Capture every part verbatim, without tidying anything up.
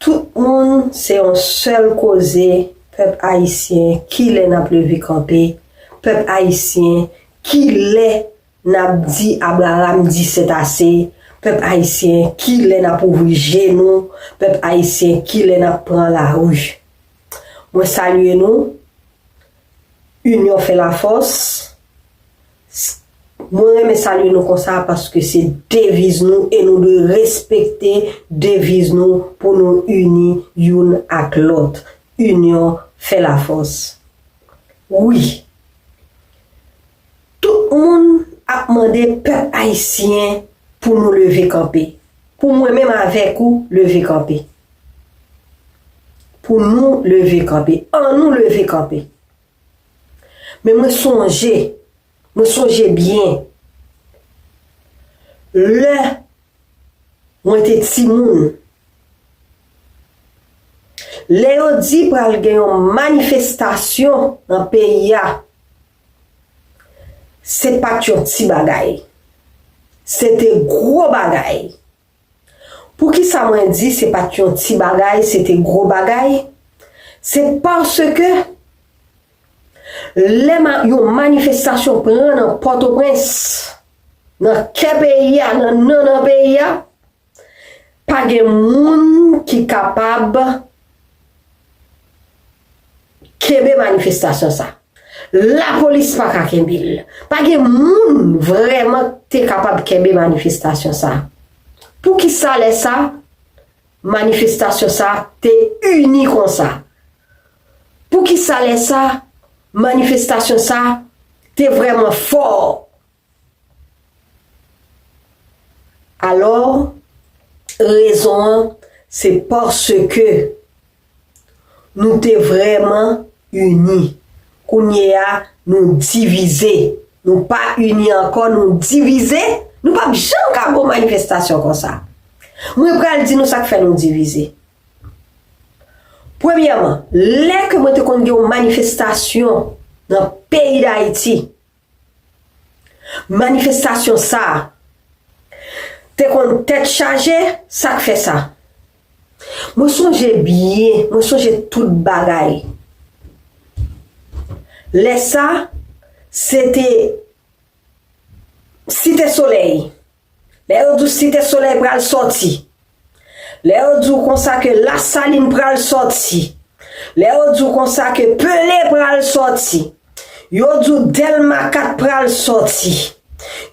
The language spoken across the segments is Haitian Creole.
Tout moun se yon sèl koze, pèp ayisyen, kilè n ap leve kanpe? Pèp ayisyen, kilè n ap di Abraram di sètase? Pèp ayisyen, kilè n ap ouvri je nou? Pèp ayisyen, kilè n ap pran lari? Mwen salye nou. Inyon fè lafòs. Mwen renmen salye nou konsa paske se deviz nou e nou dwe respekte deviz nou pou nou ini youn ak lòt. Inyon fè lafòs. Wi. Tout moun ap mande pèp ayisyen pou nou leve kanpe. Pou mwen menm avèk ou, leve kanpe. Pou nou leve kanpe. Annou leve kanpe. Men mwen sonje, mwen sonje byen, lè mwen te timoun, lè yo di pral gen yon manifestasyon nan peyi a, se pa t yon ti bagay. Se te gwo bagay. Poukisa mwen di se pa t yon ti bagay, se te gwo bagay? Se paske lè ma-, yon manifestasyon pran nan Pòtoprens, nan kè peyi a, nan nannan peyi a, pa gen moun ki kapab kenbe manifestasyon sa. Lapolis pa ka kenbe l. Pa gen moun vrèman te kapab kenbe manifestasyon sa. Poukisa lè sa, manifestasyon sa te ini konsa? Poukisa lè sa, manifestasyon sa te vrèman fò? Alò, rezon an, se paske nou te vrèman ini. Kounye a, nou divize. Nou pa ini ankò, nou divize. Nou p ap janm ka gon manifestasyon konsa. Mwen pral di nou sa k fè nou divize. Premyèman, lè ke mwen te konn gen yon manifestasyon nan peyi Dayiti, manifestasyon sa a te konn tèt chaje, sa k fè sa? Mwen sonje byen, mwen sonje tout bagay. Lè sa, se te Site Solèy. Lè yo di w Site Solèy pral sòti. Lè yo di w konsa ke Lasalin pral sòti. Lè yo di w konsa ke Pele pral sòti. Yo di w Dèlma kat pral sòti.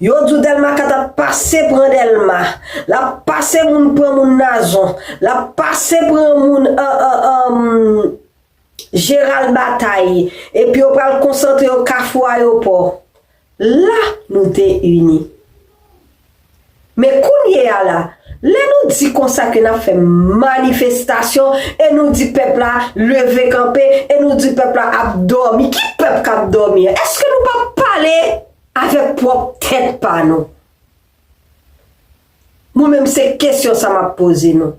Yo di w Dèlma kat ap pase pran Dèlma. L ap pase moun pran moun Nazon. L ap pase pran moun, euh, euh, euh, Jeral Batay. Epi yo pral konsantre yo Kafou Ayewopò. La nou te ini. Men kounye a la, lè nou di konsa ke n ap fè manifestasyon e nou di pèp la leve kanpe e nou di pèp la ap dòmi, ki pèp k ap dòmi an? Èske nou p ap pale avèk pwòp tèt pa nou? Mwen menm se kesyon sa m ap poze nou.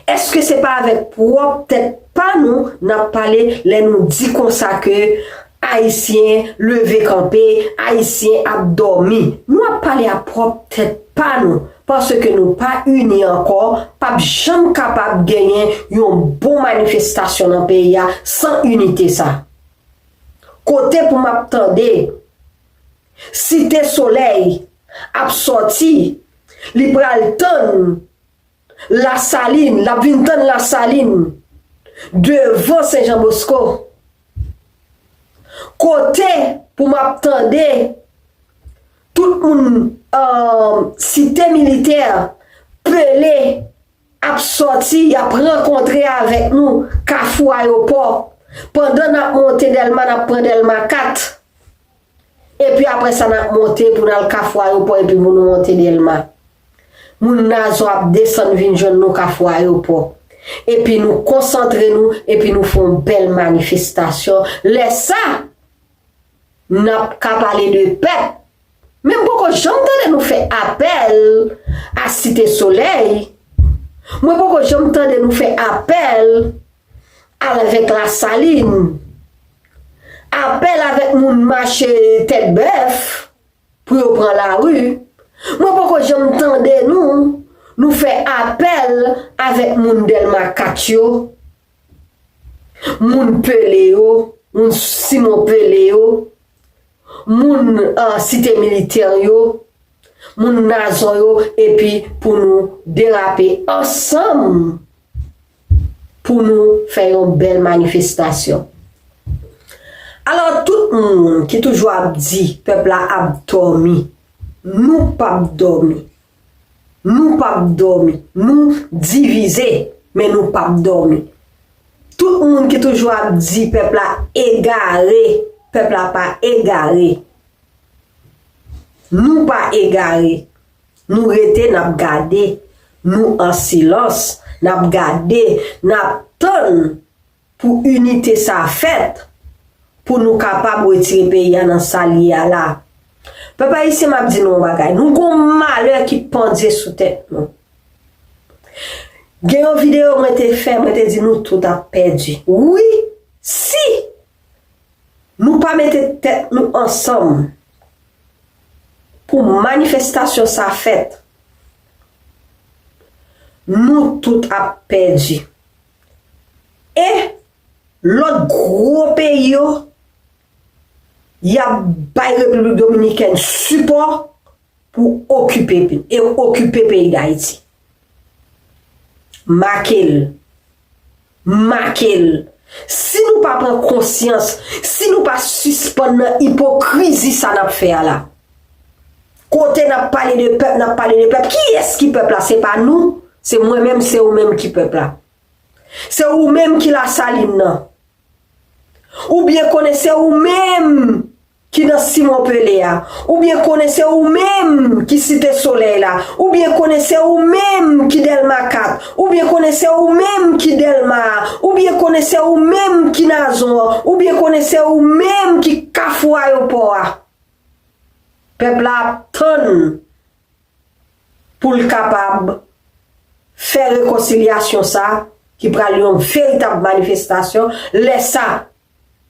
Èske se pa avèk pwòp tèt pa nou n ap pale lè nou di konsa ke Ayisyen leve kanpe, Ayisyen ap dòmi? Nou ap pale a pwòp tèt pa nou, paske nou pa ini ankò, p ap janm kapab genyen yon bon manifestasyon nan peyi a san inite sa. Kote pou m ap tande Site Solèy ap sòti, li pral tann Lasalin, l ap vin tann Lasalin devan Sen Jan Bosko. Kote pou m ap tande tout moun, euh, Site Militè, Pele ap sòti, y ap rankontre avèk nou Kafou Ayewopò. Pandan n ap monte Dèlma, n ap pran Dèlma kat. Epi apre sa, n ap monte pou n al Kafou Ayewopò epi pou nou monte Dèlma. Moun Nazon ap desann vin jwenn nou Kafou Ayewopò. Epi nou konsantre nou, epi nou fè yon bèl manifestasyon. Lè sa, n ap ka pale de pèp. Men m poko janm tande nou fè apèl a Site Solèy. Mwen poko janm tande nou fè apèl avèk Lasalin. Apèl avèk moun mache tèt bèf pou yo pran lari. Mwen poko janm tande nou, Nou fè apèl avèk moun Dèlma kat yo, moun Pele yo, moun Simon Pele yo, moun, ah, Site Militè yo, moun Nazon yo, epi pou nou derape ansanm, pou nou fè yon bèl manifestasyon. Alò, tout moun ki toujou ap di pèp la ap dòmi, nou p ap dòmi. Nou p ap dòmi. Nou divize, men nou p ap dòmi. Tout moun ki toujou ap di pèp la egare, pèp la pa egare. Nou pa egare. Nou rete, n ap gade. Nou an silans, n ap gade, n ap tann pou inite sa a fèt, pou nou kapab retire peyi a nan sa l ye a la. Pèp ayisyen, m ap di nou yon bagay. Nou gon malè ki pandye sou tèt nou. Gen yon videyo mwen te fè, mwen te di nou tout ap pèdi. Wi, si nou pa mete tèt nou ansanm pou manifestasyon sa fèt, nou tout ap pèdi. E lòt gwo peyi yo, y ap bay Repiblik Dominikèn sipò pou okipe, e okipe peyi Dayiti. Make l. Make l. Si nou pa pran konsyans, si nou pa sispann nan ipokrizi sa n ap fè a la, kote n ap pale de pèp, n ap pale de pèp. Kiyès ki pèp la? Se pa nou, se mwen menm, se ou menm ki pèp la. Se ou menm ki Lasalin nan. Ou byen konnen se ou menm ki nan Simon Pele a. Ou byen konnen se ou menm ki Site Solèy la. Ou byen konnen se ou menm ki Dèlma kat. Ou byen konnen se ou menm ki Dèlma a. Ou byen konnen se ou menm ki Nazon an. Ou byen konnen se ou menm ki Kafou Ayewopò a. Pèp la ap tann pou l kapab fè rekonsilyasyon sa a, ki pral yon veritab manifestasyon. Lè sa,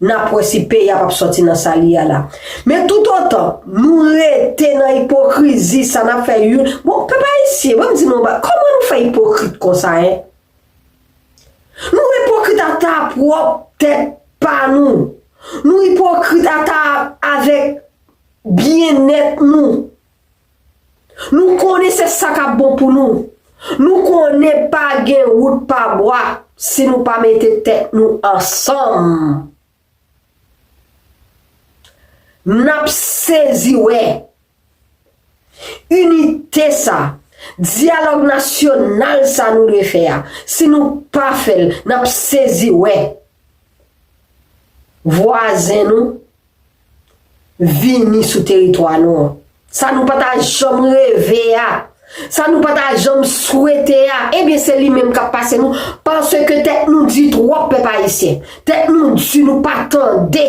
n ap wè si peyi a p ap sòti nan sa l ye a la. Men toutotan nou rete nan ipokrizi sa, n ap fè youn. Bon, pèp ayisyen, ban m di nou yon bagay, kòman nou fè ipokrit konsa, en? Nou ipokrit ata pwòp tèt pa nou. Nou ipokrit ata avèk byennèt nou. Nou konnen se sa k ap bon pou nou. Nou konnen pa gen wout pa bwa si nou pa mete tèt nou ansanm. N ap sezi wè inite sa, dyalòg nasyonal sa nou dwe fè a. Si nou pa fè l, n ap sezi wè vwazen nou vini sou teritwa nou an. Sa nou pa ta janm reve a, sa nou pa ta janm swete a, ebyen, se li menm k ap pase nou, paske tèt nou di twòp, pèp ayisyen. Tèt nou di, nou pa tande.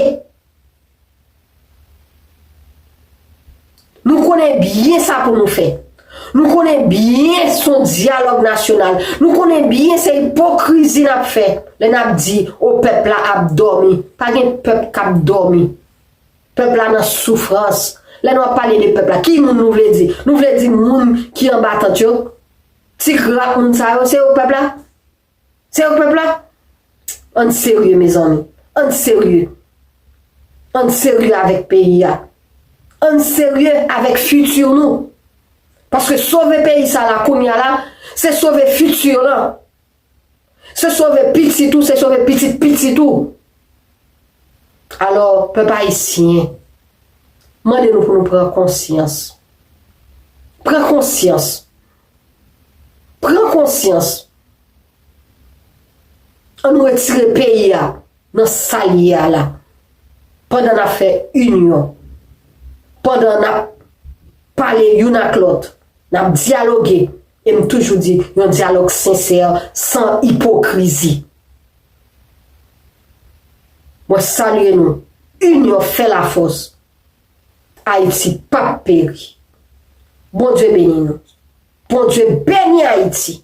Nou konnen byen sa pou nou fè. Nou konnen byen se yon dyalòg nasyonal. Nou konnen byen se ipokrizi n ap fè lè n ap di, o, pèp la ap dòmi. Pa gen pèp k ap dòmi. Pèp la nan soufrans. Lè nou ap pale de pèp la, ki moun nou vle di? Nou vle di moun ki anba tant yo? Ti gras moun sa yo, se yo k pèp la? Se yo k pèp la? Ann serye, mezanmi. Ann serye. Ann serye avèk peyi a. Ann serye avèk fiti nou. Paske sove peyi sa la kounye a la, se sove fiti lan. Se sove pitit ou, se sove pitit pitit ou. Alò, pèp ayisyen, mande nou pou nou pran konsyans. Pran konsyans. Pran konsyans. Ann retire peyi a nan sa l ye a la. Pandan n ap fè inyon, pandan n ap pale youn ak lòt, n ap dyaloge, e m toujou di, yon dyalòg sensè, san ipokrizi. Mwen salye nou. Inyon fè lafòs. Ayiti p ap peri. Bondye beni nou. Bondye beni Ayiti.